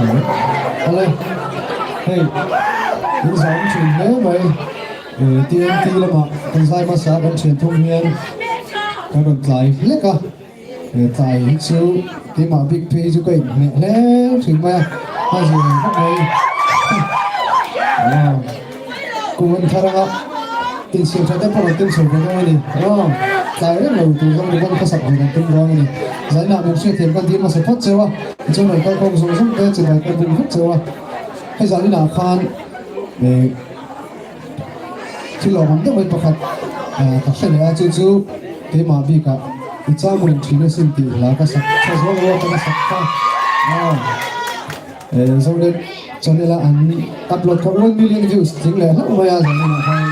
Awle, hei in zam thin hle mai. TNT lamah kan zai hmasa kan thian thum hian kan rawn tlai hlek a. He tlai hi chu keimah bik phei chu ka inhmeh hle thin mai a, a zir vak mai. Kum an thar anga insiam tha te pawh kan tum chho ve dawn a ni. Aw, tlai reng lo tur zawng ribbon kha sak ve kan tum dawn a ni. Zainah min hriatthiam kan dil hmasa phawt cheu a, tichuan rawn kalkhawm zawng zawng te chibai ka bum vek cheu a. Hei zaninah khan Thil awm ang deuh mai pakhat ka hre leh a, chu chu keimah bikah i cham reng thin asin tih hla ka sak tha zual lo a ka sak kha Zonet channel a an upload kha 1 million views tling leh hlauh mai a zaninah khan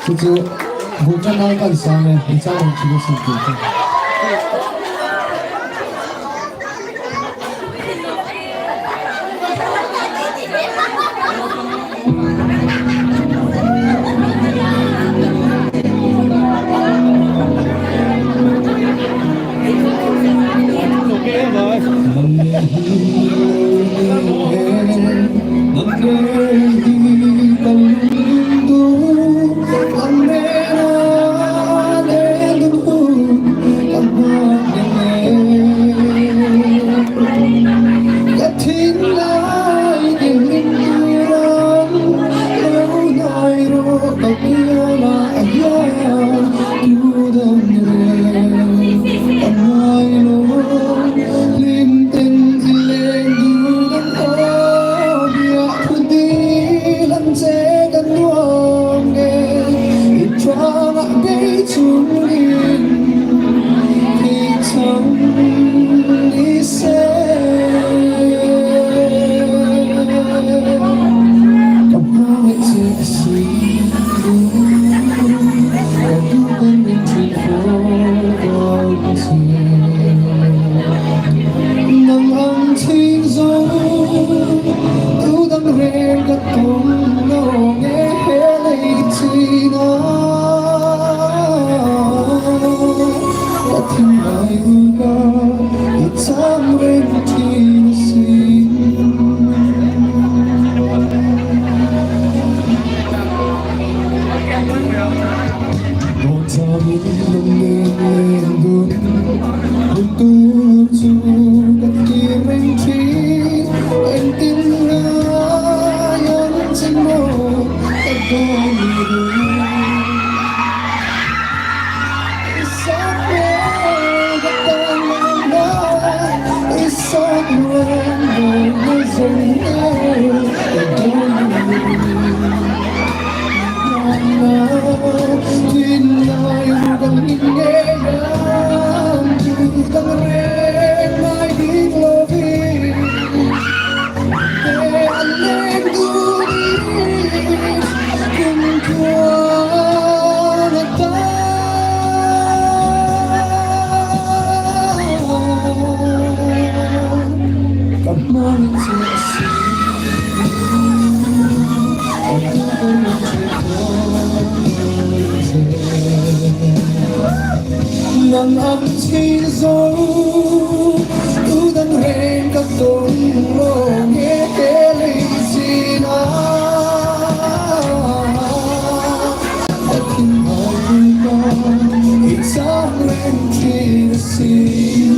chu chu bul tan nan ka insang e i cham reng thin asin tih kha. Ka thinlai ding turan lo hnai rawh ka pianah hian tu dam reng ka ngai lo hlim ten zileng duh dang aw biak thu dil ang che ka nuam nge i ṭangah bei chungin thei chang ni se. Ka hmangaih che a si ka duh kan min ṭhin fo ang che. Nang ang thin zo tu dang reng ka tum lo nge he lei chin a. Ka thinlai bula i cham reng thin asin. Dawtzamin lunglen len dun hun tur chu ka thlir reng thin. Engtin ngai ang che maw ka dawn ni reng. Nang ang thin zo tu dang reng ka tawng lo nge lei chin a Ka thinlai ka i cham reng thin asin.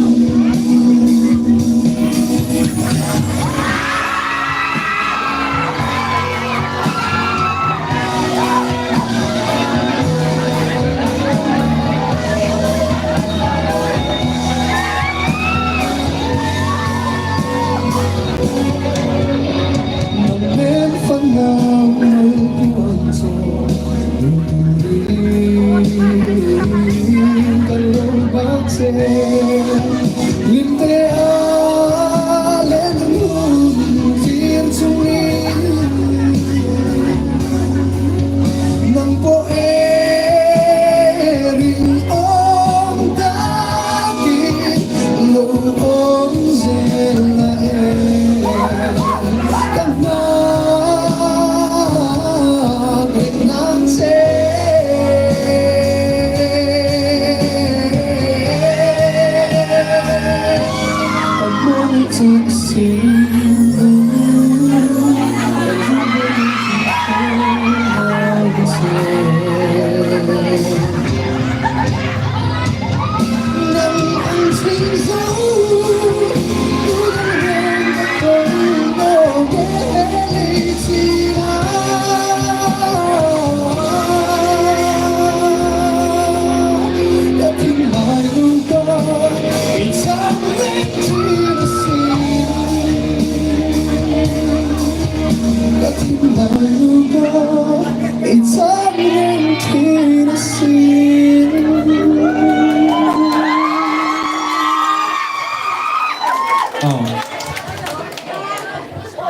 Nang fanau malpuan chu turin ka lo bak che. Limte a len hun thlir chungin nang pawh erin awm takin lo awm zel la e. Ka hmang reng nang che.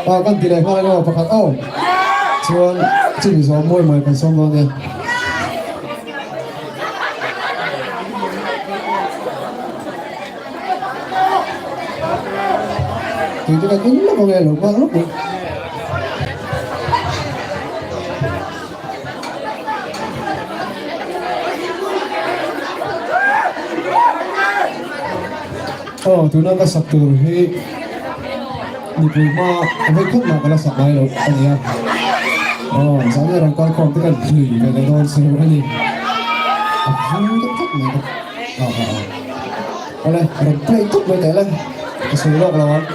Ah kan ti leh nghal emaw pakhat aw. Chuan chumi zawh mawi mawi kan sawm dawn e. Tui te kan in lawk ange lo nghal lawk mai. Aw tuna ka sak tur hi mipui hma a vawi khat mah ka la sak ngai loh a nia. Aw zan leh rawn kal khawm te kan hlui ve leh dawn chu a ni. A vung deuh tlat mai bawk. Aw aw aw. Awle rawn play tawp mai teh le ka sawi lawk lo ang.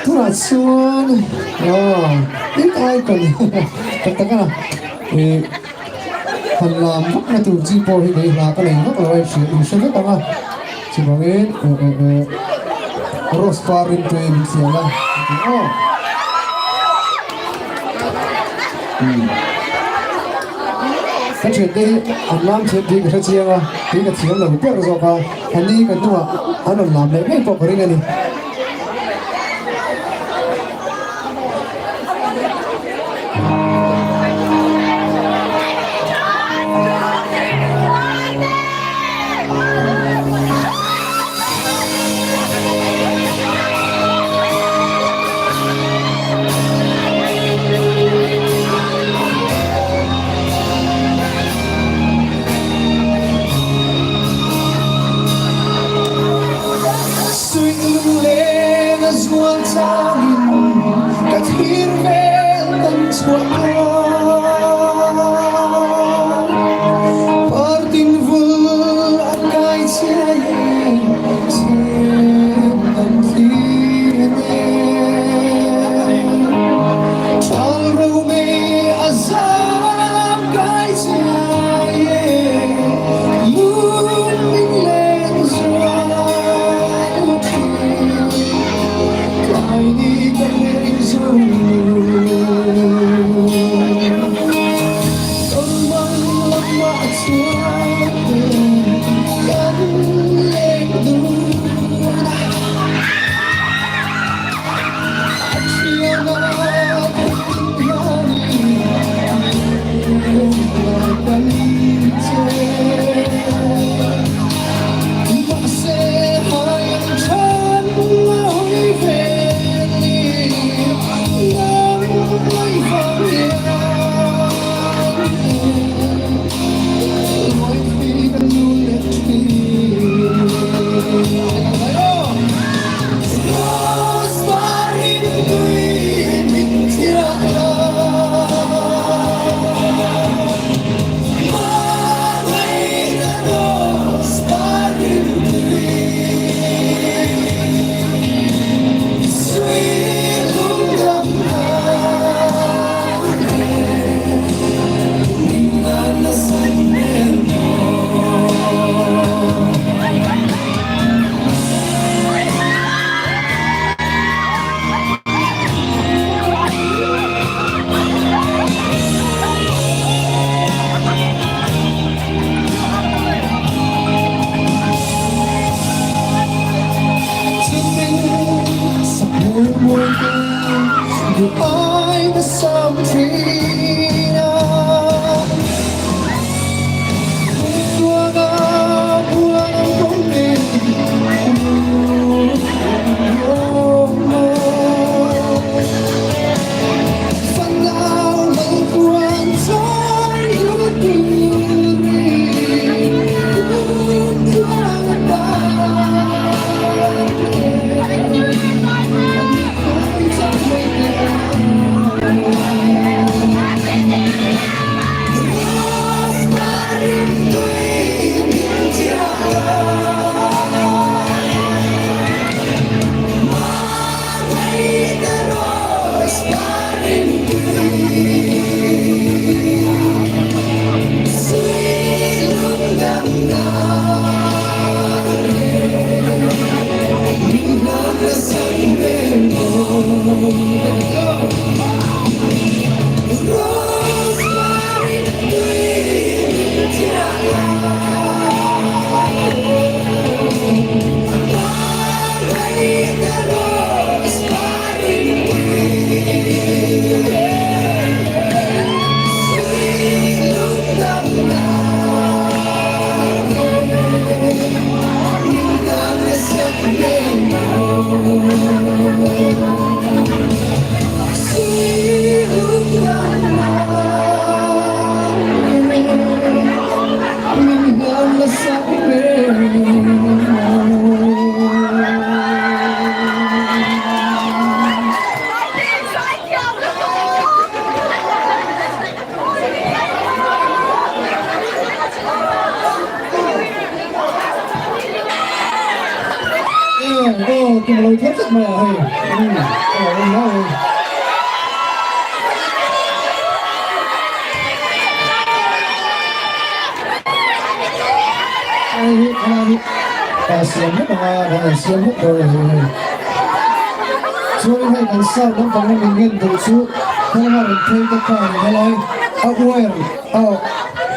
Tunah chuan tin icon tak tak a ih han lam vak na tur chi pawh hi kei hla ka nei vak lo a inhria in hre vek ang a chuvangin rose par rimtui min hlial a aw. Ka thiante hi an lam thiam tih ka hre chiang a, tui ka thiam lo ber zawk a, a ni ka hnungah an rawn lam leh ngei pawh ka ring a ni.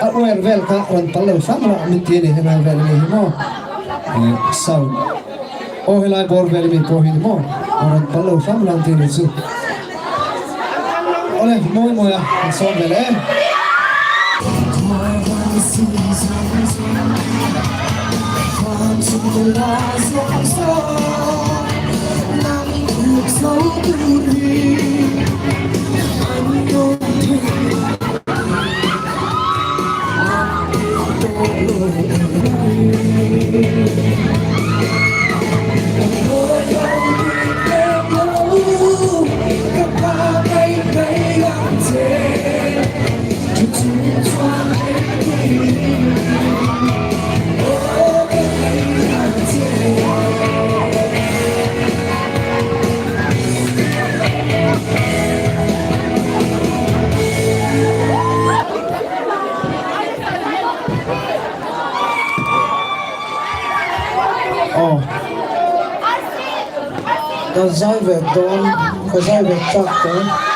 A wire vel kha rawn tal lo hram rawh min ti a ni helai vel ami hi maw sound aw helai bawr vel ami pawh hi ni maw a rawn tal lo hram rawh an ti a ni chu awle mawi mawi a kan sawm ve leh em. Aw ka zai ve dawn ka zai ve chak tawh.